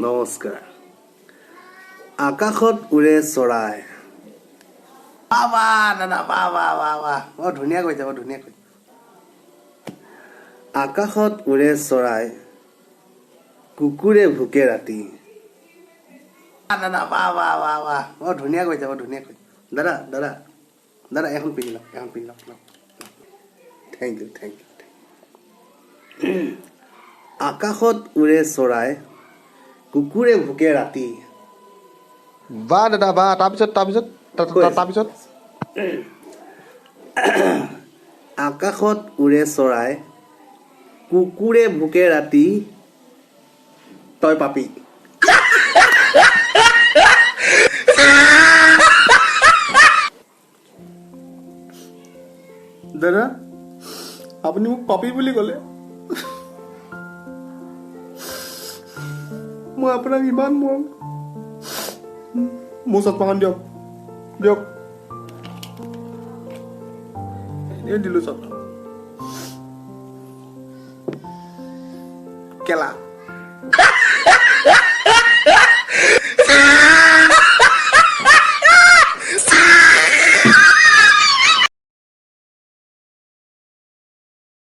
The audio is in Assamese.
নমস্কাৰ। আকাশত উৰে চৰাই। বাহ বাহ দাদা, বাহ বাহ বাহ বাহ, বৰ ধুনীয়া কৈছে, বৰ ধুনীয়া কৈছে। আকাশত উৰে চৰাই, কুকুৰে ভুকে ৰাতি। দাদা, বাহ বাহ বাহ বাহ, বৰ ধুনীয়া কৈছে, বৰ ধুনীয়া কৈছে। দাদা দাদা দাদা, এখন পিন্ধি লওক, এখন পিন্ধি লওক, লওক। Thank you, thank you. আকাশত উৰে চৰাই, কুকুৰে ভুকে ৰাতি। বাহ দাদা বাহ। তাৰপিছত, তাৰপিছত, তাৰপিছত? আকাশত উৰে চৰাই, কুকুৰে ভুকে ৰাতি, তই পাপি। দাদা, আপুনি মোক পাপি বুলি ক'লে। মই আপোনাক ইমান মৰম। মোৰ চশমাখন দিয়ক, দিয়ক। এনেই দিলোঁ চশমা। কেলা।